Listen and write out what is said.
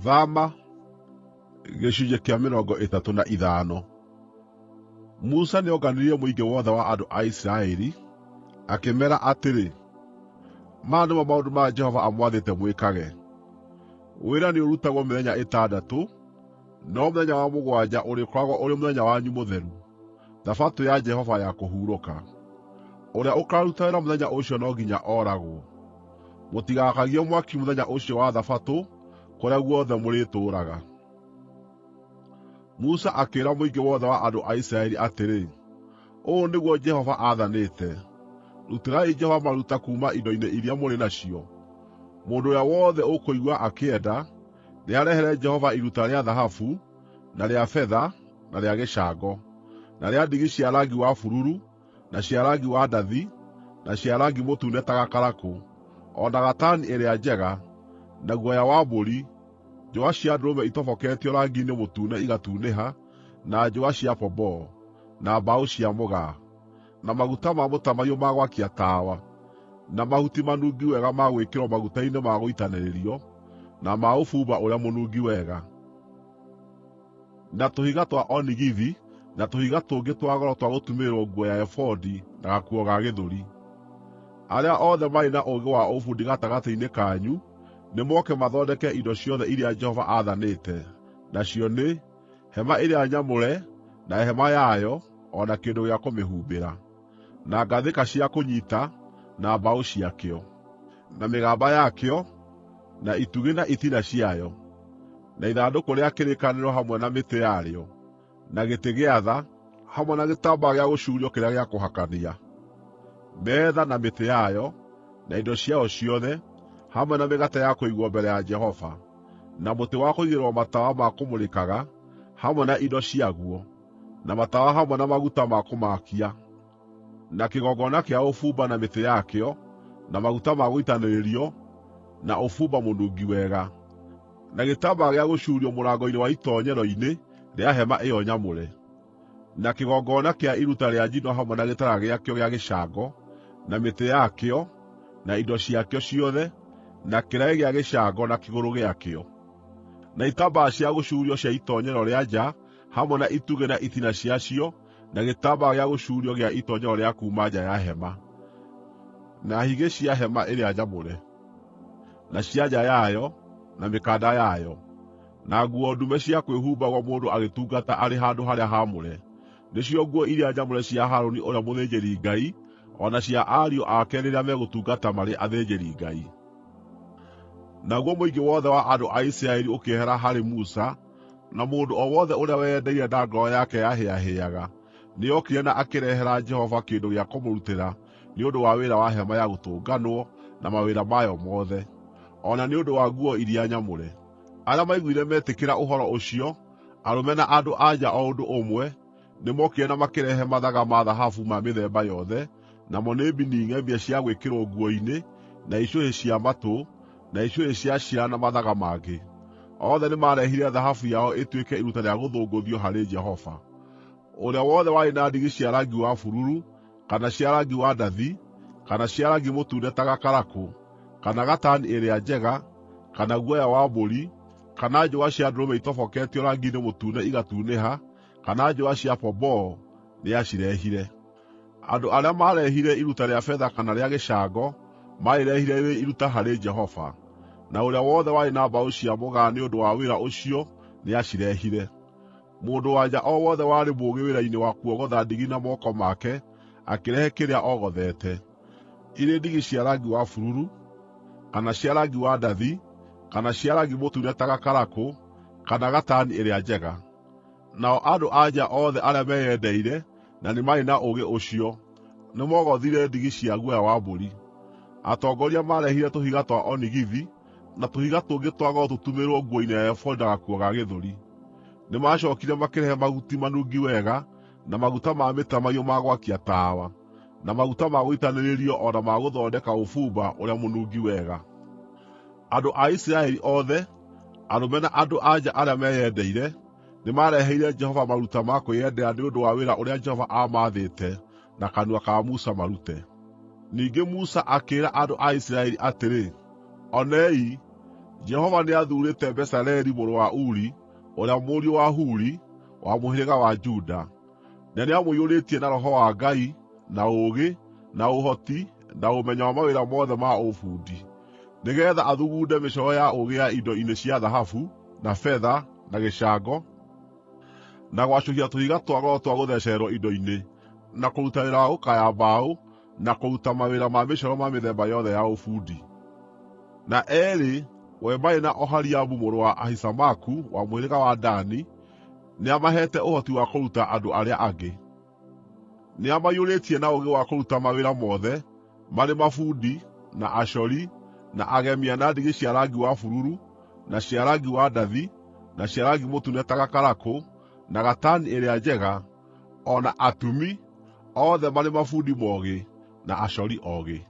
Thama gĩcunjĩ kĩa 35. Musa nĩonganirie mũingĩ wothe wa andũ a Isiraeli, akĩmeera atĩrĩ, “Maya nĩmo maũndũ marĩa Jehova amwathĩte mwĩkage: Wĩra nĩũrutagwo mĩthenya ĩtandatũ, no mũthenya wa mũgwanja ũrĩkoragwo ũrĩ mũthenya wanyu mũtheru, Thabatũ ya Jehova ya kũhurũka. Ũrĩa ũkaaruta wĩra mũthenya ũcio no nginya ooragwo. Mũtigaakagie mwaki mũthenya ũcio wa Thabatũ kũrĩa guothe mũrĩtũũraga.” Musa akĩĩra mũingĩ wothe wa andũ a Isiraeli atĩrĩ, “Ũũ nĩguo Jehova aathanĩte: Rutĩrai Jehova maruta kuuma indo-inĩ iria mũrĩ nacio. Mũndũ ũrĩa wothe ũkũigua akĩenda, nĩarehere Jehova iruta rĩa thahabu, na rĩa betha, na rĩa gĩcango, na rĩa ndigi cia rangi wa bururu, na cia rangi wa ndathi, na cia rangi mũtune ta gakarakũ, o na gatani ĩrĩa njega, na guoya wa mbũri, njũa cia ndũrũme itoboketio rangi-inĩ mũtune igatunĩha, na njũa cia pomboo, na mbaũ cia mũgaa, na maguta ma mũtamaiyũ ma gwakia tawa, na mahuti manungi wega ma gwĩkĩrwo maguta-inĩ ma gũitanĩrĩrio, na ma ũbumba ũrĩa mũnungi wega, na tũhiga twa onigithi na tũhiga tũngĩ twa goro twa gũtumĩrĩrwo nguo ya ebodi na gakuo ga gĩthũri. Arĩa othe marĩ na ũũgĩ wa ũbundi gatagatĩ-inĩ kanyu nĩmoke mathondeke indo ciothe iria Jehova aathanĩte, nacio nĩ: hema ĩrĩa nyamũre na hema yayo o na kĩndũ gĩa kũmĩhumbĩra, na ngathĩka cia kũnyiita, na mbaũ ciakĩo, na mĩgamba yakĩo, na itugĩ na itina ciayo, na ithandũkũ rĩa kĩrĩkanĩro hamwe na mĩtĩ yarĩo, na gĩtĩ gĩa tha, hamwe na gĩtambaya gĩa gũcuurio kĩrĩa gĩa kũhakania, metha na mĩtĩ yayo, na indo ciayo ciothe, hamwe na mĩgate ya kũigwo mbere ya Jehova, na mũtĩ wa kũigĩrĩrwo matawa ma kũmũrĩkaga, hamwe na indo ciaguo, na matawa hamwe na maguta ma kũmaakia, na kĩgongona kĩa ũbumba na mĩtĩ yakĩo, na maguta ma gũitanĩrĩrio, na ũbumba mũnungi wega, na gĩtambaya gĩa gũcuurio mũrango-inĩ wa itoonyero-inĩ rĩa hema ĩyo nyamũre, na kĩgongona kĩa iruta rĩa njino hamwe na gĩtara gĩakĩo gĩa gĩcango, na mĩtĩ yakĩo, na indo ciakĩo ciothe, na kĩraĩ gĩa gĩcango na kĩgũrũ gĩakĩo, na itambaya cia gũcuurio cia itoonyero rĩa nja hamwe na itugĩ na itina ciacio na gĩtambaya gĩa gũcuurio gĩa itoonyero rĩa kuuma nja ya hema, na higĩ cia hema ĩrĩa nyamũre, na cia nja yayo, na mĩkanda yayo, na nguo ndume cia kwĩhumbagwo mũndũ agĩtungata arĩ handũ-harĩa-haamũre, nĩcio nguo iria nyamũre cia Harũni ũrĩa mũthĩnjĩri-Ngai o na cia ariũ ake rĩrĩa megũtungata marĩ athĩnjĩri-Ngai. Naguo mũingĩ wothe wa andũ a Isiraeli ũkĩehera harĩ Musa, na mũndũ o wothe ũrĩa weyendeire na ngoro yake yahĩahĩaga nĩokire na akĩrehera Jehova kĩndũ gĩa kũmũrutĩra nĩ ũndũ wa wĩra wa Hema-ya Gũtũnganwo na mawĩra mayo mothe, o na nĩ ũndũ wa nguo iria nyamũre. Arĩa maiguire metĩkĩra ũhoro ũcio, arũme na andũ-a-nja o ũndũ ũmwe, nĩmookire na makĩrehe mathaga ma thahabu ma mĩthemba yothe, namo nĩ mbini ng'emie cia gwĩkĩrwo nguo-inĩ, na icũhĩ cia matũ, na icũhĩ cia ciara na mathaga mangĩ. Othe nĩmarehire thahabu yao ĩtuĩke iruta rĩa gũthũngũthio harĩ Jehova. Ũrĩa wothe warĩ na ndigi cia rangi wa bururu, kana cia rangi wa ndathi, kana cia rangi mũtune ta gakarakũ, kana gatani ĩrĩa njega, kana guoya wa mbũri, kana njũa cia ndũrũme itoboketio rangi-inĩ mũtune igatunĩha, kana njũa cia pomboo, nĩacirehire. Andũ arĩa maarehire iruta rĩa betha kana rĩa gĩcango, maarĩrehire rĩrĩ iruta harĩ Jehova, na ũrĩa wothe warĩ na mbaũ cia mũgaa nĩ ũndũ wa wĩra ũcio nĩacirehire. Mũndũ-wa-nja o wothe warĩ mũũgĩ wĩra-inĩ wa kuogotha ndigi na moko make akĩrehe kĩrĩa ogothete, irĩ ndigi cia rangi wa bururu, kana cia rangi wa ndathi, kana cia rangi mũtune ta gakarakũ, kana gatani ĩrĩa njega. Nao andũ-a-nja othe arĩa meyendeire na nĩ maarĩ na ũũgĩ ũcio, nĩmogothire ndigi cia guoya wa mbũri. Atongoria maarehire tũhiga twa onigithi na tũhiga tũngĩ twa goro tũtumĩrĩrwo nguo-inĩ ya ebodi na gakuo ga gĩthũri. Nĩmacookire makĩrehe mahuti manungi wega na maguta ma mĩtamaiyũ ma gwakia tawa, na maguta ma gũitanĩrĩrio o na ma gũthondeka ũbumba ũrĩa mũnungi wega. Andũ a Isiraeli othe, arũme na andũ-a-nja arĩa meyendeire, nĩmareheire Jehova maruta ma kwĩyendera nĩ ũndũ wa wĩra ũrĩa Jehova aamaathĩte na kanua ka Musa marute. Ningĩ Musa akĩĩra andũ a Isiraeli atĩrĩ, “Onei, Jehova nĩathuurĩte Bezaleli mũrũ wa Uri, ũrĩa mũriũ wa Huri, wa mũhĩrĩga wa Juda, na nĩamũiyũrĩtie na Roho wa Ngai, na ũũgĩ, na ũhoti, na ũmenyo wa mawĩra mothe ma ũbundi, nĩgeetha athugunde mĩcoro ya ũũgĩ ya indo-inĩ cia thahabu, na betha, na gĩcango, na gwacũhia tũhiga twa goro twa gũthecererwo indo-inĩ, na kũruta wĩra wa gũkaaya mbaũ, na kũruta mawĩra ma mĩcoro ma mĩthemba yothe ya ũbundi. Na eerĩ, we marĩ na Oholiabu mũrũ wa Ahisamaku wa mũhĩrĩga wa Dani, nĩamaheete ũhoti wa kũruta andũ arĩa angĩ. Nĩamaiyũrĩtie na ũũgĩ wa kũruta mawĩra mothe, marĩ mabundi, na acori, na agemia na ndigi cia rangi wa bururu, na cia rangi wa ndathi, na cia rangi mũtune ta gakarakũ, na gatani ĩrĩa njega, o na atumi, othe marĩ mabundi moogĩ, na acori oogĩ.